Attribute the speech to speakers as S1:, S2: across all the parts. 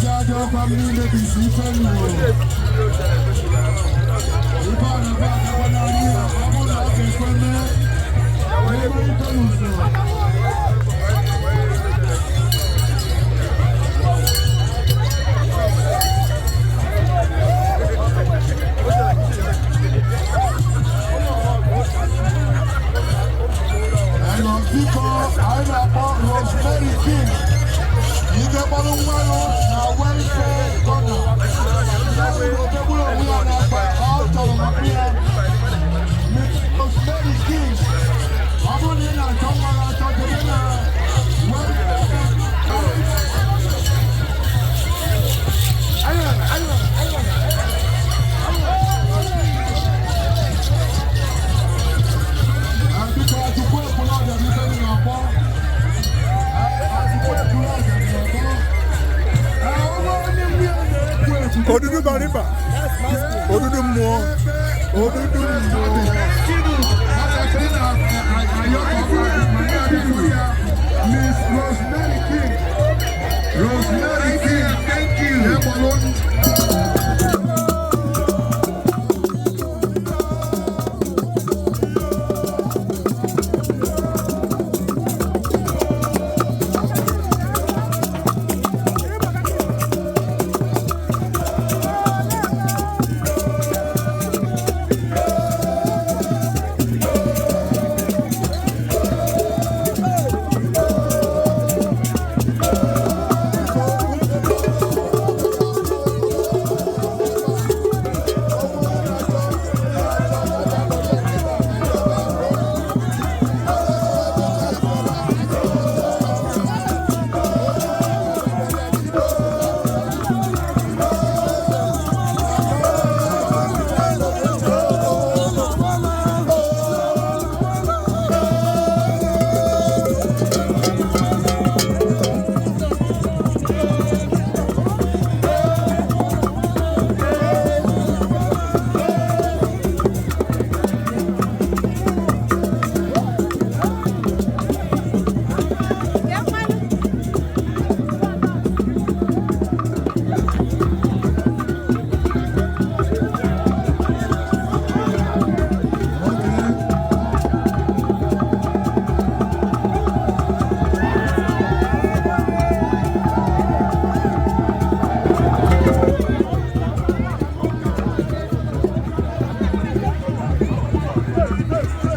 S1: Isi adịọkwa m niile bụ isi ife nụ. Ife a na-agba agakwa n'anya ya, ọ bụrụ na ọ ga-ekwe mee, wee mee ife n'usoro. Hello, biko, anyị na-akpọ Rosemary King. Ike kpọrọ nwa ya na welfare corner. Odegburu onwe ya n'akpa, ọ chọrọ maka ya. Miss Rosemary King. Ọ bụrụ na ị na-achọ nwa ya achọ, jebe na welfare corner. Biko, Achukwu ekwula ọbịa bụ ife m na-akpọ. Achukwu ekwula ọbịa bụ na-akpọ. Onwe onye nwunye na-ekwu ekwu.
S2: Odudu Bariba. Odudu mmụọ. Odudu mmụọ.
S1: Nwatakịrị na-ayọ ka ọ bụrụ ma ya adịghị ya. Miss Rosemary King. Rosemary King, thank you. Ya kpọrọ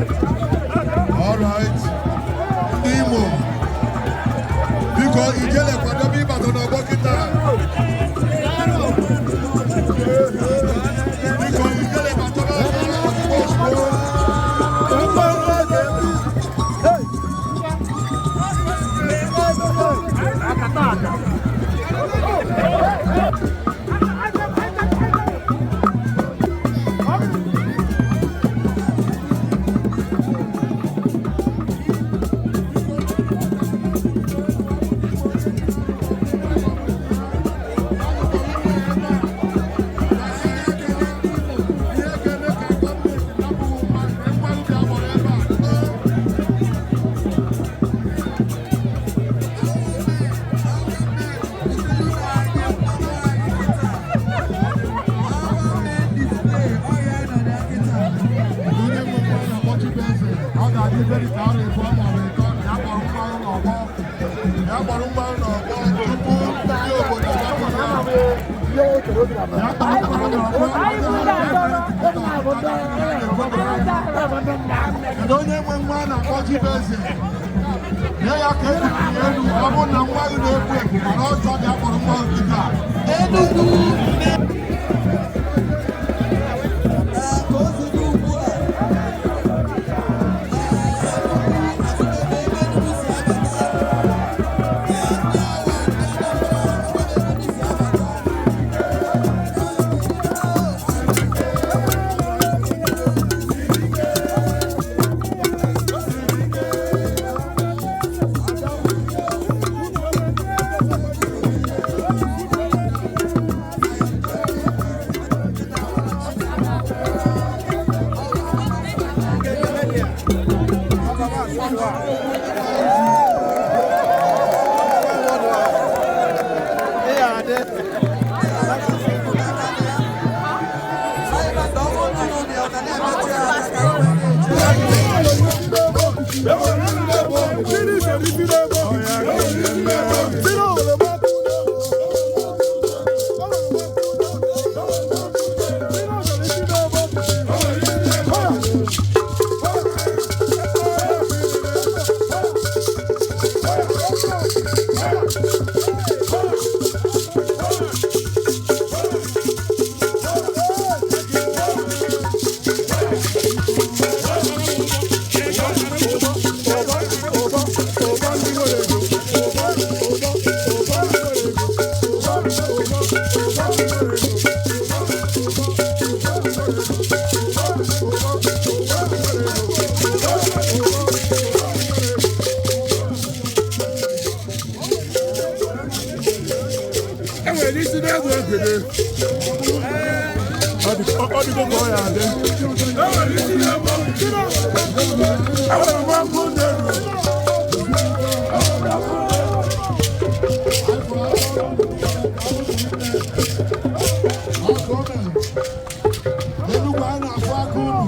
S1: All right. Ndị Imo. Biko, ijele kwadobe ịbata n'ọgbọ kịta. Biko, ijele kwadobe ozugbo ozugbo. Ihe ga-eme ka gọọmenti napụghị mmadụ mgbalụ bịa gbọrọ ebe a. Onye nwe nwa na-akpọ Chibueze, ọ ga-adị very ka ọrụ ịbụọ ma ọ bụ ịtọ, ya kpọrọ mmanụ n'ọgbọ. Ya kpọrọ mmanụ n'ọgbọ tupu ndị obodo agbapụ ya. Ya kpọrọ mmanụ n'ọgbọ. Kedu onye nwe nwa a na-akpọ Chibueze? Nye ya ka e bupụrụ ya elu, ọ bụrụ na nwa gị na-ekwu ekwu mana ọjọọ bịa kpọrọ nwa gị kịta.
S3: Ka o si dị ugbu a, ebe Enugu si abata, ndị agha, ndị Anambra, ebe Enugu si abata. ga-adị.
S2: Enwere isi na-egwu egede. Ọ dịgo ka ọ ya adị. Enwere isi na-egwu Enwere m ọkụ na-eru.
S1: Enugwu a na-afụ aka unu.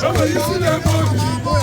S2: Enwere isi na-egbu oge.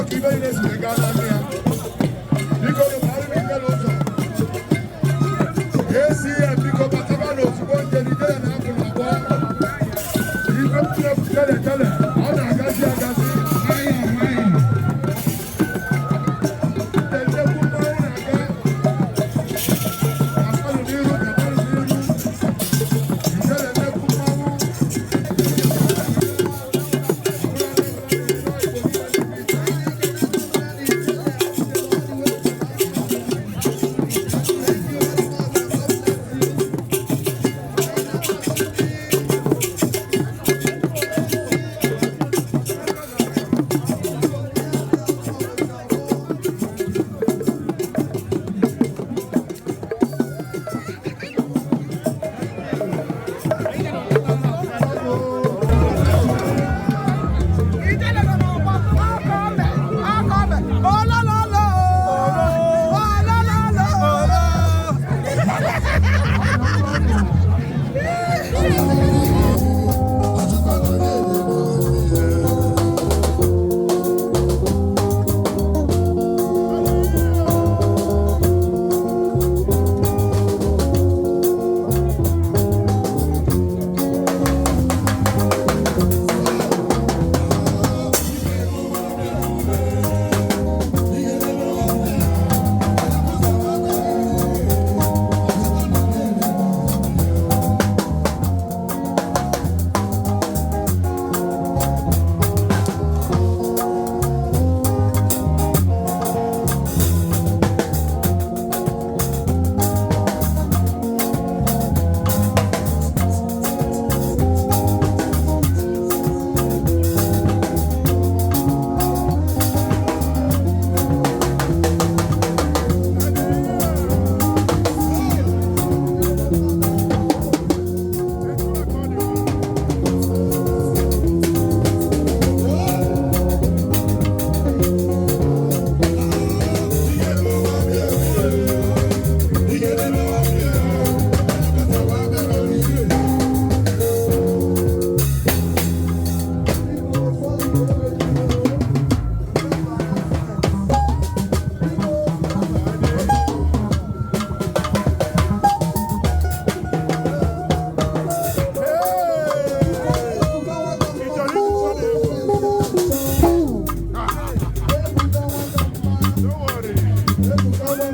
S1: Ka ibe niile si wee gaa n'anya ya. Biko nụ, gbara m ike n'ụzọ. Esi ya, biko bataba n'ozugbo njedide ya na-apụ n'ọgbọ. Ife m tele tele, ọ na-agazi agazi nwayọọ nwayọọ. Nnekwu mmanwụ na-aga. Gabanụ n'iru, gabanụ n'iru. Ijele nnekwu mmanwụ. Don't worry.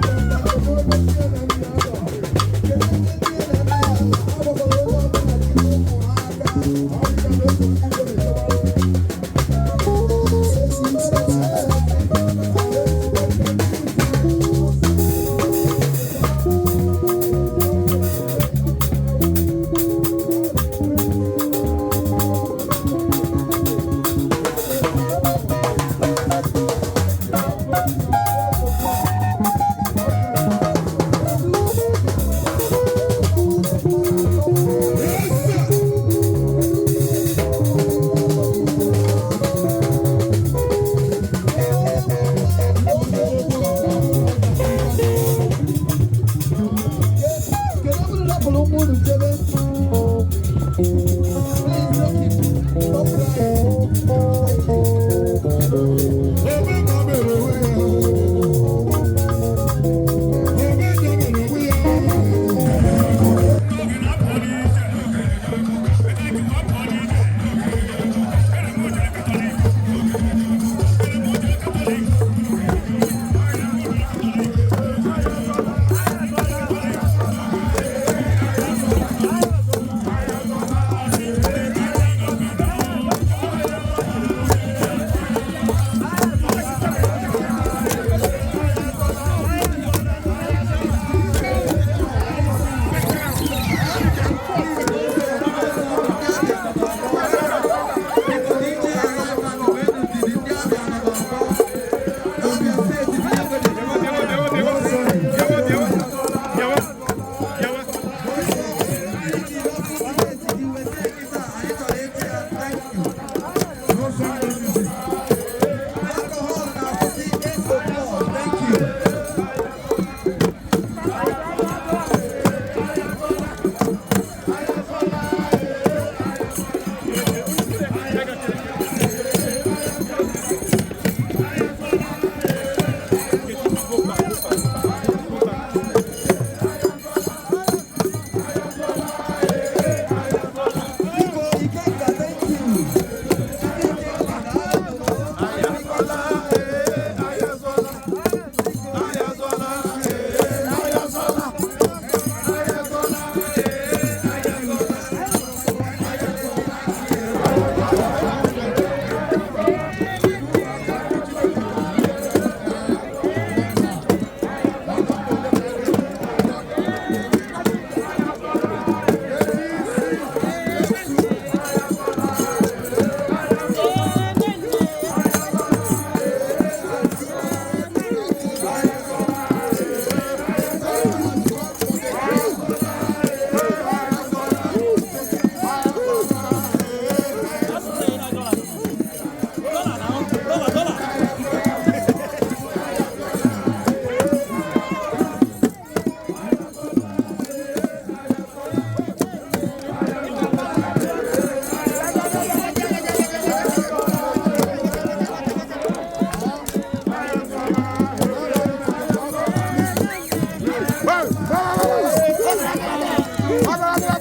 S1: Ọgaranya.